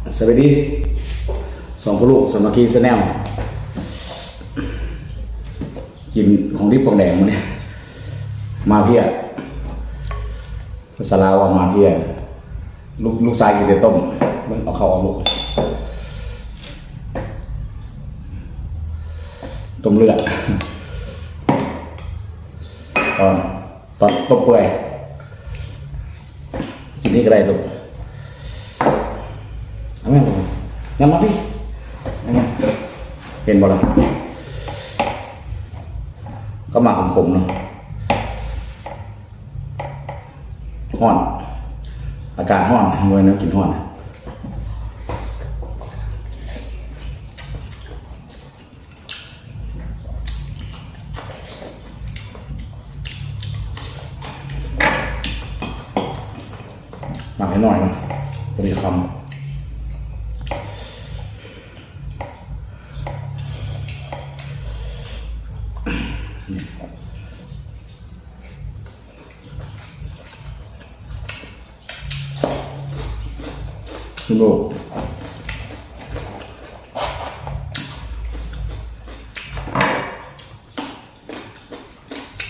ສະບາຍດີ ສອງພໍ່ລູກສາມັກຄີແຊນແນວ ກິນຂອງດິບຂອງແດງມື້ນີ້ ມາເພຍ ພາສາລາວວ່າມາເພຍ ລູກ ລູກຊາຍກິນແຕ່ຕົ້ມ ເບິ່ງເອົາເຂົ້າອອກລູກ ຕົ້ມເລືອດ ຕອນ ຕອນຕົ້ມເປື່ອຍ ກິນນີ້ກໍໄດ້ລູກ ເອົາແມ່ລູກ ຍັບມາພີ້ ຍັບມາ ເຫັນບໍ່ລະ ກໍໝາກຂົມໆເນາະ ຮ້ອນ ອາກາດຮ້ອນ ບໍ່ແມ່ນແນວກິນຮ້ອນ. ໝາກນ້ອຍໆ ເນາະ ພໍດີຄຳ ໂອ້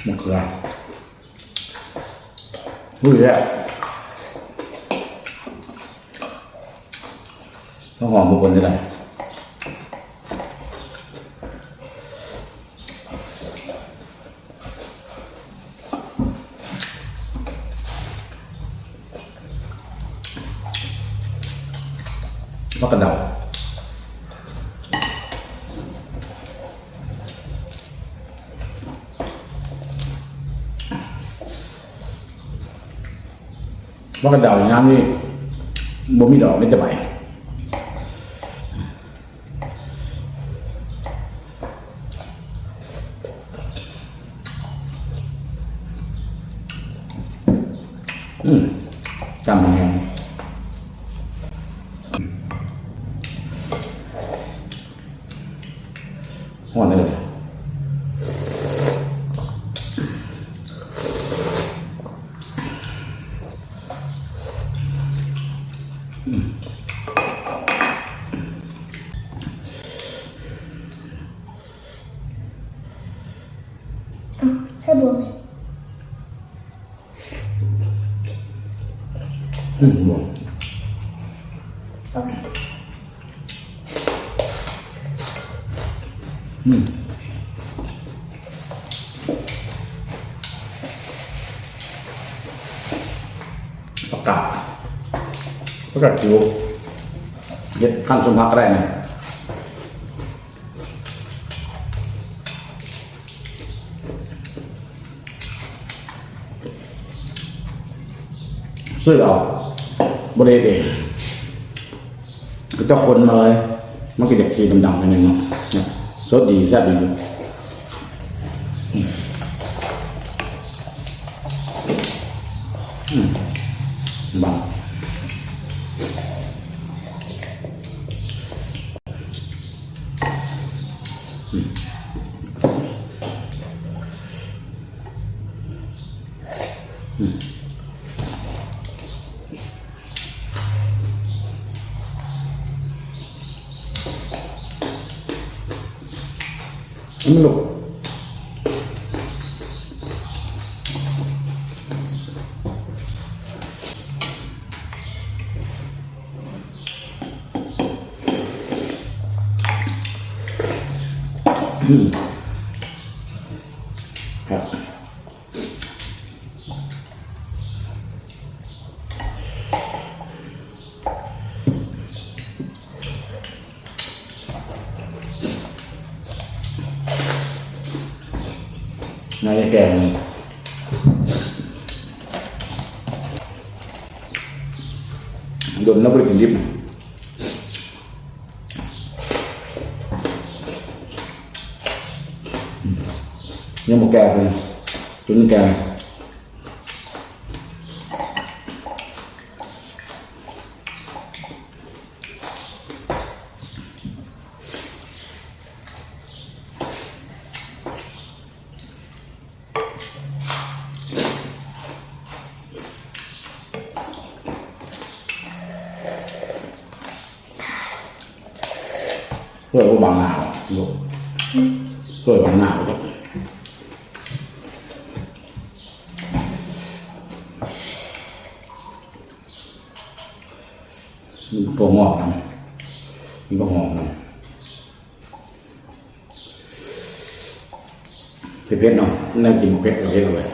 ມະເຂືອ ອຸ້ຍ ແຊບ ຫອມບໍ່ຄົນຈັ່ງໃດ. ຜັກກາດດາວ ຜັກກາດດາວຍາມນີ້ບໍ່ມີດອກ ມີແຕ່ໃບ. ອືມ ຈ້ຳແຮງ ຮ້ອນເລີຍ ອືມ. ອ້າວ ໃສ່ບົວແມ່ນ ອືມ ບົວ ເອົາໄປ ອືມ. ຜັກກາດ ຜັກກາດຂິວ ເຮັດຂັ້ນສົມຜັກກໍໄດ້ນະ ຊື້ເອົາ ບໍ່ໄດ້ເຮັດເອງ. ເຂົາເຈົ້າຄົນມາເລີຍ ມັນກໍຢາກສີດຳໆ ໜ້ອຍໜຶ່ງເນາະ ສົດດີ ແຊບດີ ອືມ ບາງ ອືມ. ອັນນີ້ລູກ ອືມ ແຊບ. ໜ້າຈະແກງ ດົນແລ້ວບໍ່ໄດ້ກິນດິບ. ຍັງບໍ່ແກ່ເພິ່ນ ຈົນແກ່. ອືມ ຊ່ວຍບໍ່ບັງໜ້າບໍ່? ຊ່ວຍບັງໜ້າບໍ່? ມີຖົ່ວງອກນຳ ມີຜັກຫອມນຳ. ເຜັດໆເນາະ ແນວກິນເຜັດກໍເຜັດເອົາເລີຍ.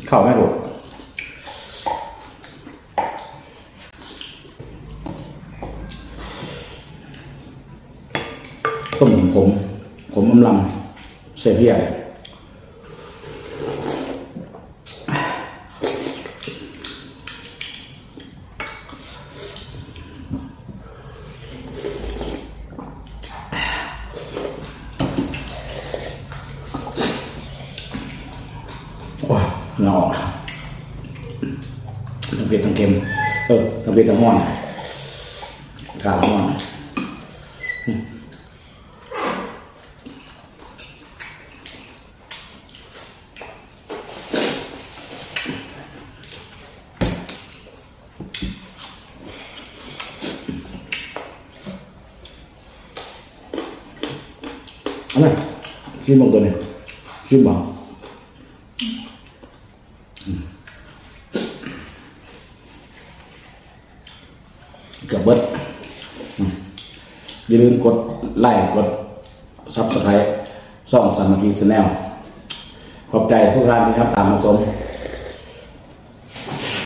ເຂົ້າໄໝລູກ? ຕົ້ມຂົມ ຂົມອຳລຳ ໃສ່ເພຍ. ໂອ້ຍ ເຫື່ອອອກ ທັງເຜັດທັງເຄັມ ເອີ ທັງເຜັດທັງຮ້ອນ ຂ້າວຮ້ອນ. ອັນນັ້ນ ຊີມເບິ່ງໂຕນີ້ ຊີມບໍ່? ອືມ ເກືອບເບິດ. ອືມ ຢ່າລືມກົດໄລ້ ກົດ Subscribe ຊ່ອງສາມັກຄີ Channel. ຂອບໃຈທຸກທ່ານທີ່ຮັບຕາມຮັບຊົມ.